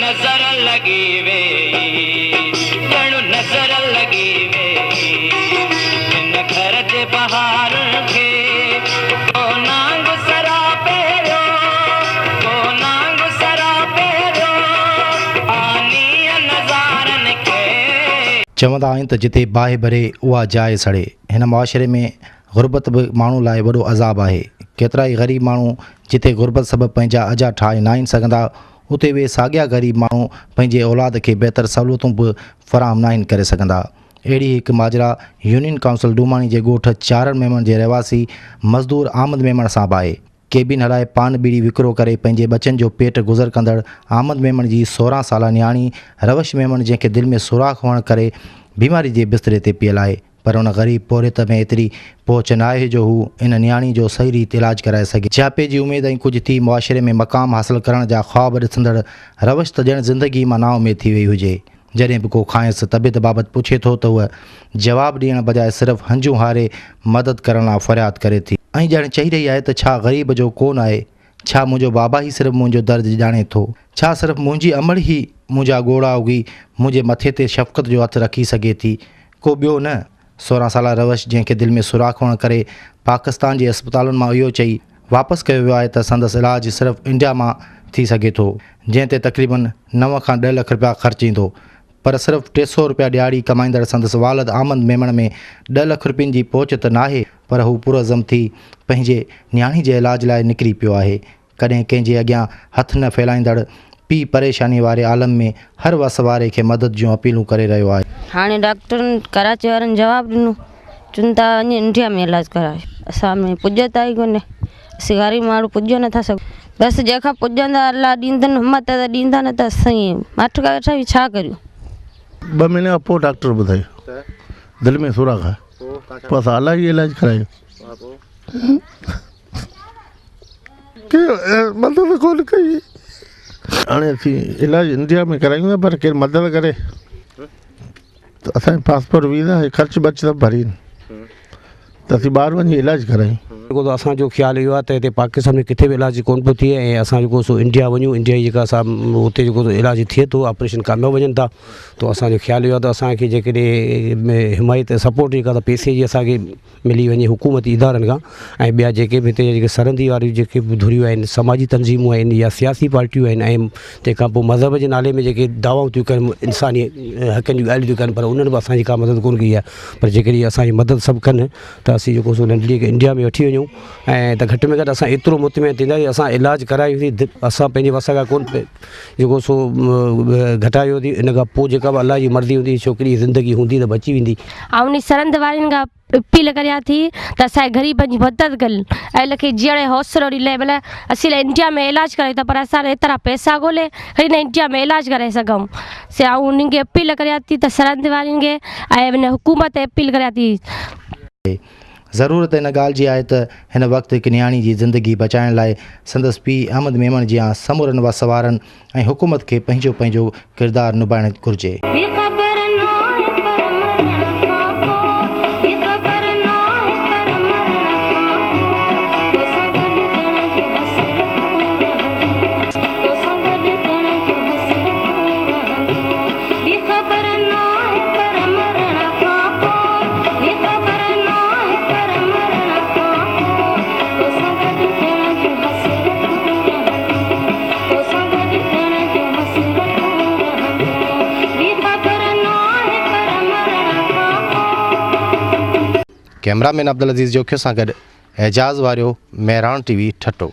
نظر لڳي ويئي، ڄڻ نظر لڳي ويئي. هن گهر جي بهارن کي ڪو نانگ سراپي ويو، ڪو نانگ سراپي ويو، آنيء نظارن کي. چوندا آهن ته جتي باهه ٻري اها جاء سڙي. هن معاشري ۾ غربت به ماڻهو لاء وڏو عذاب آهي. ڪيترائي غريب ماڻهو جتي غربت سبب پنهنجا اجها ٺاهي ناهن سگهندا، اتي اهي ساڳيا غريب ماڻهو پنهنجي اولاد کي بهتر سهولتون به فراهم ناهن ڪري سگهندا. اهڙي هڪ ماجرا يونين ڪائونسل ڊوماڻي جي ڳوٺ چارڻ ميمڻ جي رهواسي مزدور آمد ميمڻ سان به آهي. ڪيبين هلائي پان ٻيڙي وڪرو ڪري پنهنجي ٻچن جو پيٽ گذر ڪندڙ آمد ميمڻ جي 16 سالا نياڻي روش ميمڻ جنهن کي دل ۾ سوراخ هئڻ ڪري بيماري جي بستري تي پيل آهي پر ان غريب پورهيت ۾ ايتري پهچ ناهي جو هو ان نياڻي جو صحيح ريت علاج ڪرائي سگهي. جياپي جي اميد ۽ ڪجهه ٿي معاشري ۾ مقام حاصل ڪرڻ جا خواب ڏسندڙ روش ته ڄڻ زندگي مان نااميد ٿي وئي هجي. جڏهن به ڪو کانئس طبيعت بابت پڇي ٿو ته هوء جواب ڏيڻ بجاء صرف هنجون هاري مدد ڪرڻ لاء فرياد ڪري ٿي. ۽ ڄڻ چئي رهي آهي ته ڇا غريب جو ڪو ناهي؟ ڇا منهنجو بابا ئي صرف منهنجو درد ڄاڻي ٿو؟ ڇا صرف منهنجي امڙ ئي منهنجا ڳوڙها اگهي منهنجي مٿي تي شفقت جو هٿ رکي سگهي ٿي؟ ڪو ٻيو نه؟ 16 سالا روش جنهن کي دل ۾ سوراخ هئڻ ڪري پاڪستان جي اسپتالن مان اهو چئي واپس ڪيو ويو آهي ته سندس علاج صرف انڊيا مان ٿي سگهي ٿو جنهن تي تقريبن 9 کان 10 لک رپيا خرچ ايندو پر صرف 300 رپيا ڏهاڙي ڪمائيندڙ سندس والد آمد ميمڻ ۾ 10 لک رپين جي پهچ ته ناهي پر هو پرعزم ٿي پنهنجي نياڻي جي علاج لاء نڪري پيو آهي. ڪڏهن ڪنهن جي اڳيان هٿ نه ڦهلائيندڙ پيء پريشاني واري عالم ۾ هر وس واري کي مدد جون اپيلون ڪري رهيو آهي. هاڻي ڊاڪٽرن ڪراچي وارن جواب ڏنو چون ٿا وڃي انڊيا ۾ علاج ڪرايو اسان ۾ پڄت آئي ڪونهي اسين غريب ماڻهو پڄي نٿا سگهون بس جنهن کان پڄندا الله ڏيندن همت ته ڏيندا نه ته اسين ماٺ ڪري ويٺا آهيون ڇا ڪريون. ٻه مهينا کان پوء ڊاڪٽر ٻڌايو دل ۾ سوراخ آهي پوء اسان الاهي علاج ڪرايو مدد ڪونه ڪئي هاڻي اسين علاج انڊيا ۾ ڪرايون ٿا پر ڪير مدد ڪري ته اسان جي پاسپورٽ ويزا ۽ خرچ برچ سڀ ڀرين ته اسين ٻاهر وڃي علاج ڪرايون. جيڪو ته اسان جو خيال اهو آهي ته هتي پاڪستان ۾ ڪٿي به علاج ڪونه پيو ٿئي ۽ اسان جيڪو سو انڊيا وڃون انڊيا جي جيڪا سا اتي جيڪو سو علاج ٿئي ٿو آپريشن ڪامياب وڃن ٿا ته اسان جو خيال اهو آهي ته اسان کي جيڪڏهن حمايت سپورٽ جيڪا ته پئسي جي اسان کي ملي وڃي حڪومتي ادارن کان ۽ ٻيا جيڪي به هتي جا جيڪي سرندي واريون جيڪي به ڌريون آهن سماجي تنظيمون آهن يا سياسي پارٽيون آهن ۽ تنهن کان پوء مذهب جي نالي ۾ جيڪي دعوائون ٿيون ڪن انساني حقن جون ڳالهيون ٿيون ڪن پر انهن به اسانجي ڪا مدد ڪونه ڪئي آهي پر جيڪڏهن اسانجي مدد سڀ ڪن ته اسين جيڪو سو ننڍڙي کي انڊيا ۾ وٺي وڃون ۽ ته گهٽ ۾ گهٽ اسان ايترو مطمئن ٿينداسين اسان علاج ڪرايوسين اسان پنهنجي وس کان ڪونه جيڪو سو گهٽايو ان کان پوء جيڪا به الله جي مرضي هوندي ڇوڪري جي زندگي هوندي ته بچي ويندي. آئون انهي سرند وارين کان اپيل ڪريان ٿي ته اسان جي غريبن جي مدد ڪن ۽ ان کي جيئڻ جو حوصلو ڏين ڀلا اسين انڊيا ۾ علاج ڪرايون ٿا پر اسان وٽ ايترا پئسا ڪونهي کڻي نه انڊيا ۾ علاج ڪرائي سگهون سي آئون انهن کي اپيل ڪريان ٿي ته سرند وارين کي ۽ ان حڪومت کي اپيل ڪريان ٿي. ضرورت ان ڳالهه جي آهي ته هن وقت هڪ نياڻي جي زندگي بچائڻ لاء سندس پيء احمد ميمڻ جيان سمورن وس وارن ۽ حڪومت کي پنهنجو پنهنجو ڪردار نڀائڻ گهرجي. ڪئميرا مين عبدالعزيز جوکيو سان گڏ اعجاز واريو، مهراڻ ٽي وي، ٺٽو.